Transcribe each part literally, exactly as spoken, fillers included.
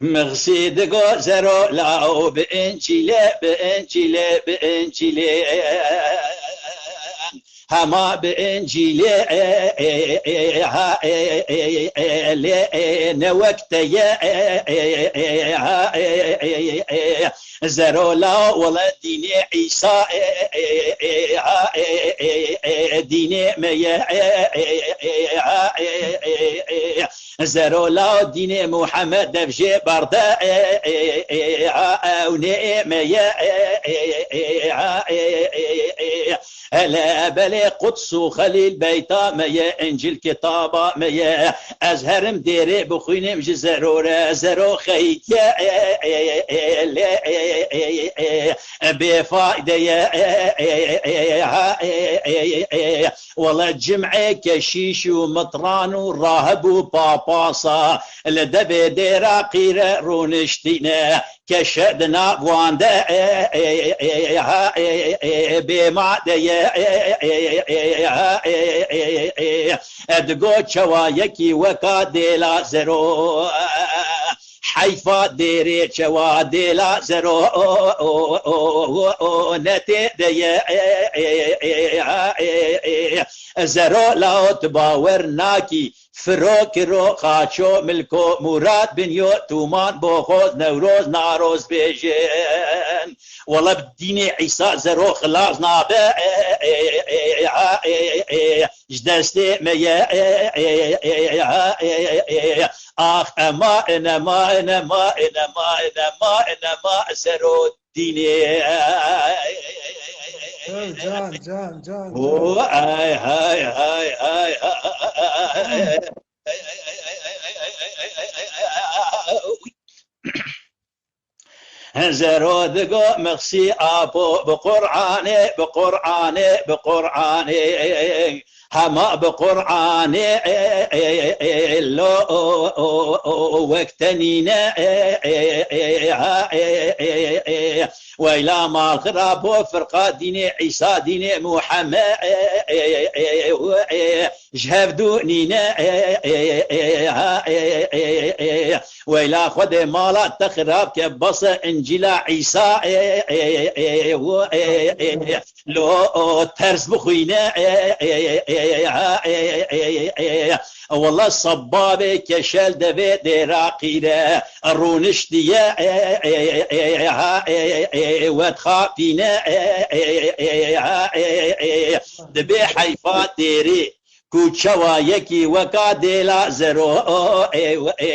Mixsî digo zero law bi încîlê, bi încîlê, bi încîlê. Hema bi încîlê ha lê ne wek te ye ha. Zero law wele dînê Îsa dînê me ye. Zero law dînê Muhammed dev jê berde ew nê me ye. Hele belê Quds û Xelîl beyta me ye, Încîl kitaba me ye. Ez herim dêrê bixwînim ji zero re, zero xeyt ye lê bêfayde ye. Wele cim'ê keşîş û mitran û rahib û papasa li devê dêra qîre rûniştîne. Keşe di nav wan de bêma de ye. Digo çawa yekî weka dêla zero. Heyfa dêrê çewa dêla zero ne tê de ye. Zero law tu bawer nakî. Firo kiro xaço milko murad binyo tûman boxoz newroz naroz bêjin. Wele bi dînê Îsa zero xilas nabe. Ji destê me ye. Ax ema enema enema enema enema enema zero dînê. Can, can, can, can. Ay, hay, hay, hay, hay. Zero digo mixsî apo bi Qur'anê, bi Qur'anê, bi Qur'anê. Hema bi Qur'anê, e, e, e, e, lo, o, o, o, o, wek te nîne, e, e, e, ha, e, e, e, e. Weyla mal xirabo firqa dînê Îsa, dînê Muhammed, e, e, e, e, e, e, ji hev dû nîne, e, e, e, ha, e, e, e, e. Weyla Xwedê mala te xirab ke, bese Încîla Îsa, e, e, e, e, e, e, e. Lo, o, ters bixwîne, e, e, e, ha, e, e, e, e. Wela sebabê keşel devê dêra qîre rûniştiye, e, e, e, ha, e, e, e, wet xapîne, e, e, e, ha, e, e, e. Dibê heyfa dêrî ku çawa yekî weka dêla zero, e, e,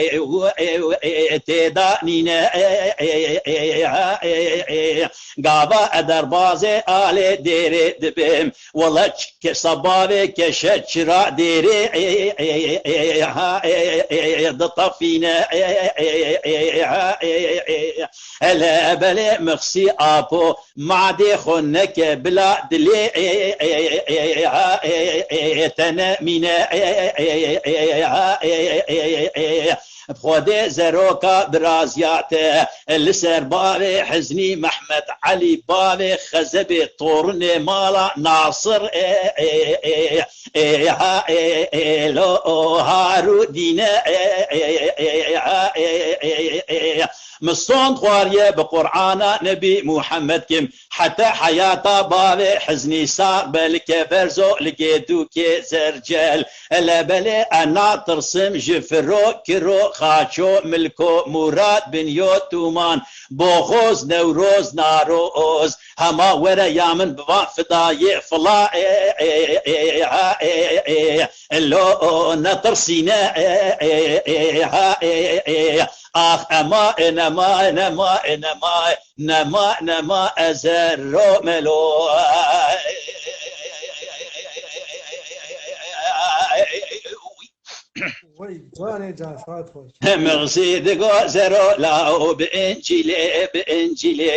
e, e, e, têda nîne, e, e, e, ha, e, e, e. Gava e derbazê alê dêrê dibim. Wela ç-, ke-, sebabê keşe çira dêrê, e, e, e, e, ha, e, e, e, ditefîne, e, e, e, e, ha, e, e, e. Hele belê mixsî apo, madê xwe neke bila dilê, e, e, e, e, ha, e, e, e, te nemîne, e, e, e, e, ha, e, e, e, e. Xwedê zeroka biraziya te li ser bavê Hiznî Mehmed Elî, bavê Xezebê, torunê mala Nasir, e, e, e, e, ha, e, e, lo, o, Harû dîne, e, e, e, ha, e, e, e, e. Min sond xwariye bi Qur'ana Nebî Muhammed kim, heta heyata bavê Hiznî sax be, li keverzo, li gêdûkê zercel. Ele belê e natirsim ji firo, kiro, xaço, milko, mûrat, binyo, tûman, boxoz, newroz, naroz. Hema were ya min bi van fidayê fila, e, e, e, ha, e, e, lo, o, netirsîne, e, e, e, ha, e, e. Ax, ema, e, nema, e, nema, e, nema, e, nema, nema, e, zero melo. Wey canê can, saet xweş. Mixsî digo zero law bi Încîlê, bi Încîlê.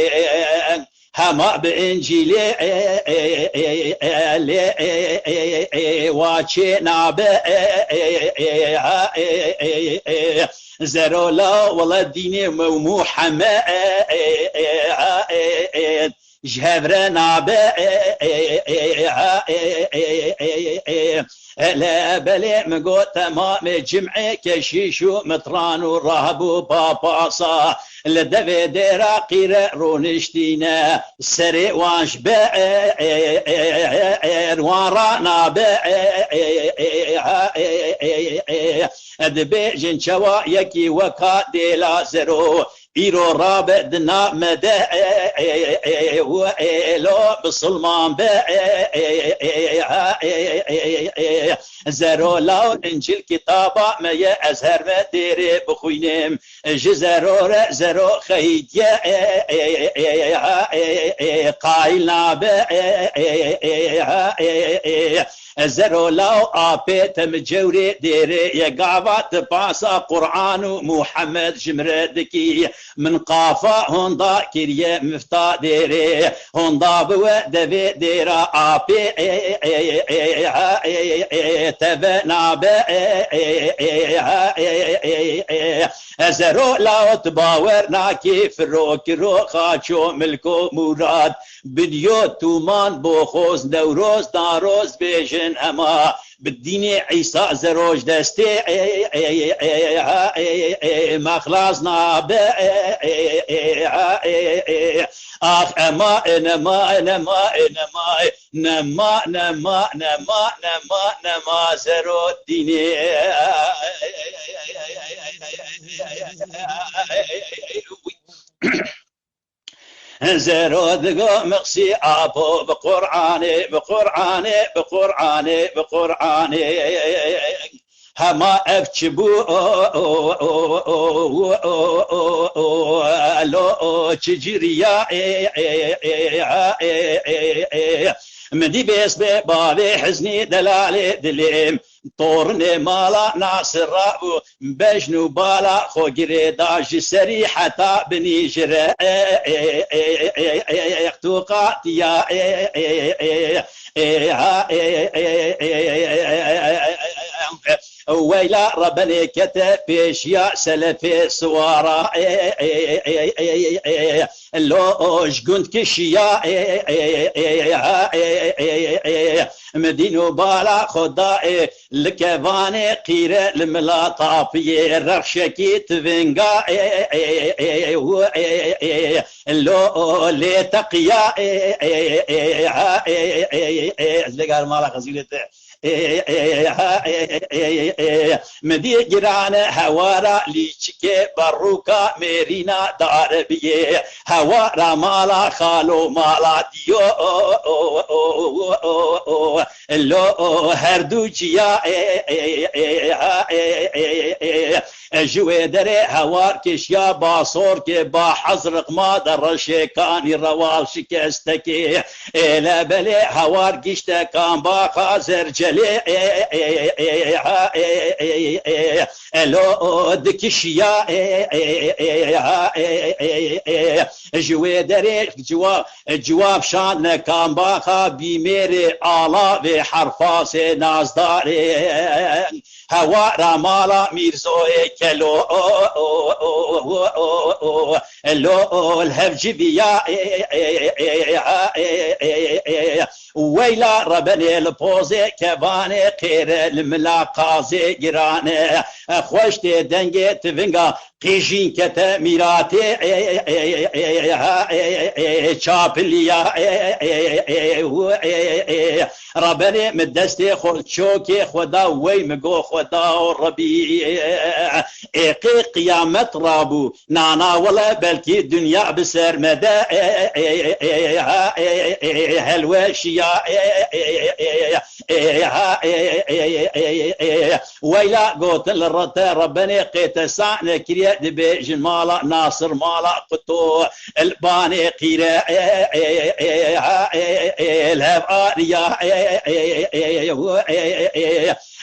Hema bi Încîlê, e, e, e, e, lê, e, e, e, wa çê nabe, e, e, e, ha, e, e, e. Zero law wela dînê me û Muhammed, e, e, e, ha, e, e. Ji hev re nabe, e, e, e, ha, e, e, e, e. Hele belê min got temamê cim'ê keşîş û mitran û rahb û papasa li devê dêra qîre rûniştîne. Serê wan ji be, e, e, e, e, e, wan ra nabe, e, e, e, ha, e, e, e, e. Dibêjin çawa yekî weka dêla zero. Îro rabe di nav me de, e, e, e, û êlo bisilman be, e, e, e, ha, e, e, e, e. Zero law Încîl kitaba me ye, ez her me dêrê bixwînim. Ji zero re zero xeyîdiye, e, e, e, ha, e, e, qayîl nabe, e, e, e, ha, e, e. Zero law apê te mi cewrê dêrê ye, gava tu pasa Qur'an û Muhammed ji mi re dikî. Min qafa honda kiriye mifta dêrê. Honda bi we devê dêra apê, e, e, e, ha, e, e, e, teve nabe, e, e, e, ha, e, e, e. Ez zero law tu bawer nakî, firo kiro xaço milko mûrat. Binyo tûman boxoz, newroz, naroz bêjin ema. Bi dînê Îsa zero ji destê, e, e, e, ha, e, e, me xilas nabe, e, e, e, ha, e, e. Ax ema, e, nema, e, nema, e, nema, e, nema, nema, nema, nema, nema, zero dînê. Zero digo mixsî apo bi Qur'anê, bi Qur'anê, bi Qur'anê, bi Qur'anê. Hema ev çi bû, o, o, lo, o, çi ciriya, e, e, e, ha, e, e, e. Min dî bês bê bavê hiznî delalê dilê. Torinê mala Nasir rabû, bejn û bala xwe girêda ji serî heta binî ji re. Tu qatiya Weyla rebenê kete pêşiya selefê siwara. Lo ji gund kişiya. Midîn û bala xwe da. Li kevanê qîre li mila tapiyê rexşekî tivinga. Lo lê teqiya. Ez lê gar mala xezîrê te. Min dî girane hewara lîçikê berûka mêrîna darebiyê. Hewara mala xalo mala diyo. Lo her du ciya. Ji wê derê hewar kişiya basorkê ba hezriq ma de reşêkanî rewal şikestekê. Êle belê hewar gişte kambaxa zercelê. Elo dikişiya. Ji wê derê ciwa-, ciwab şan ne kambaxa bîmêrê ala vê herfasê nazdarê. Hewara mala Mîrzoyê Kelo. Lo li hev civiya. Weyla rebenê li pozê kevanê qêre li mila qazê girane. Xweş tê dengê tivinga qîjîn kete mîratê. Çapiliya. Rebenê min destê xwe çokê xwe da wey mi go xwe da o Rebî. Êqê qiyamet rabû. Nana wele belkî dinya bi ser me de. Helweşiya. Weyla gotin li rete rebenê qêtesa nekiriye dibêjin mala Nasir mala quto. Li banê qîre. Li hev ariya.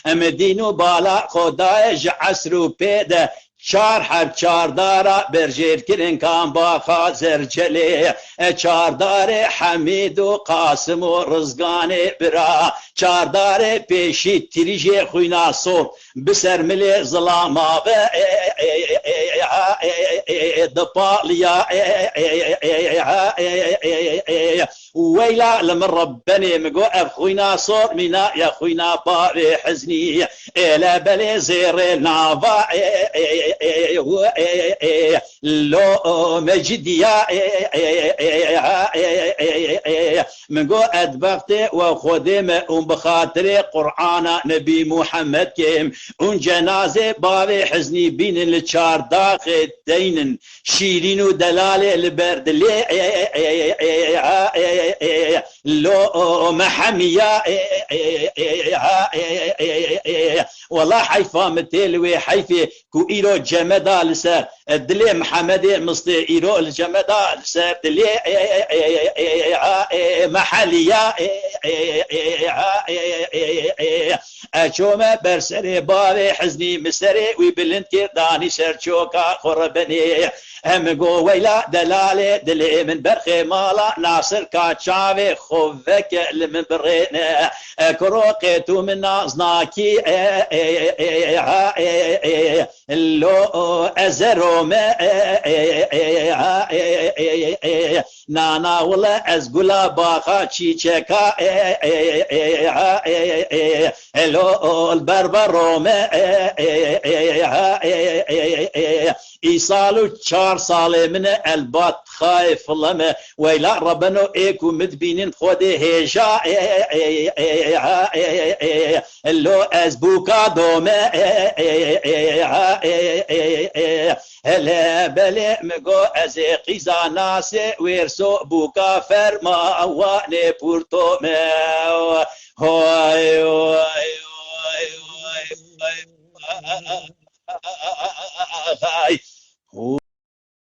Em dîn û bala xwe daye ji esr û pê de. Çar heb çardara berjêr kirin kambaxa zercelê. E çardarê Hemîd û Qasim û Rizganê bira. Çardarê pêşî tirîjê xwîna sor. Bi ser milê zilama ve. Dipaliya. Weyla li min Rebbenê min got ev xwîna sor mîna ya xwîna bavê hiznî. Êle belê zêrê nava. Lo mecidiya. Min got edbextê we xwedê me û bi xatirê Qur'ana Nebî Muhammed kêm û cenazê bavê hiznî bînin li çardaxê deynin. Şîrîn û delalê li ber dilê. Lo me hemiya. Wela heyfa min tê li wê heyfê ku îro cemeda li ser dilê Mihemedê Mistê îro li cemeda li ser dilê. Meheliya. Eçome ber serê bavê hiznî min serê wî bilind kir danî ser çoka xwe rebenê. Em go weyla delalê dilê min berxê mala Nasir ka çavê xwe veke li min birêne. Kuro qê tu min naznakî. Lo ezero me. Nana wile ez gula baxa çîçeka. Elo ol berbero me. Îsal û çar salê min e elbat xayê file me. Weyla rebeno ê ku min dibînin xwedê hêja. Lo ez bûka dome. Hele belê mi go ez ê qîza nasê wêrso bûka ferma wanê pûrto me. Ho